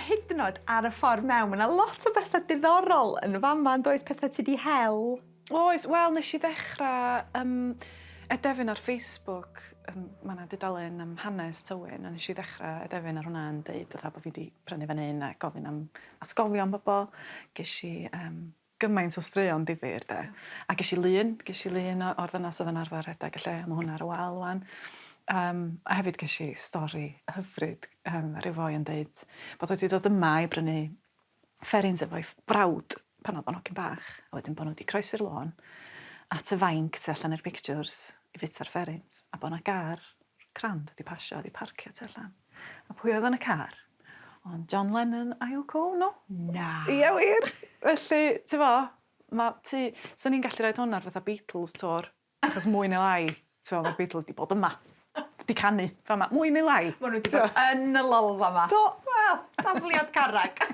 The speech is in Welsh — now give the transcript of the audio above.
hyd yn oed ar y ffordd mewn, mae 'na lot o bethau diddorol yn fama, yn does? Pethau ti 'di hel. Oes, wel nes i ddechrau um, edefyn ar Facebook, um, mae yna dudalen am hanes Tywyn, a nes i ddechrau edefyn ar hwnna yn deud fatha bod fi wedi prynu fan hyn a gofyn am atgofion bobl. Ges i um, gymaint o straeon difyr de. A ges i lun, ges i lun o'r ddynas oedd yn arfer rhedeg y lle, a mae hwnna ar y wal wan. Um, a hefyd ges i stori hyfryd, um, rhyw foi yn deud bod wedi dod yma i brynu fferins efo'i frawd pan oedd o'n hogyn bach, a wedyn bod nhw wedi croesi'r lôn at y fainc tu allan i'r pictures i fita'r fferins, a bod 'na gar crand wedi pasio, wedi parcio tu allan. A pwy oedd yn y car? Ond John Lennon a Yoko Ono. Na! Ie wir! Felly, ti' 'bo, ma' tŷ... 'Swn i'n gallu roid hwn ar fatha Beatles tour. Achos mwy neu lai, t'mo' ma'r Beatles 'di bod yma. 'Di canu fama, mwy neu lai. Ma' nhw 'di bod yn y lolfa 'ma. Do! Wel, tafliad carreg.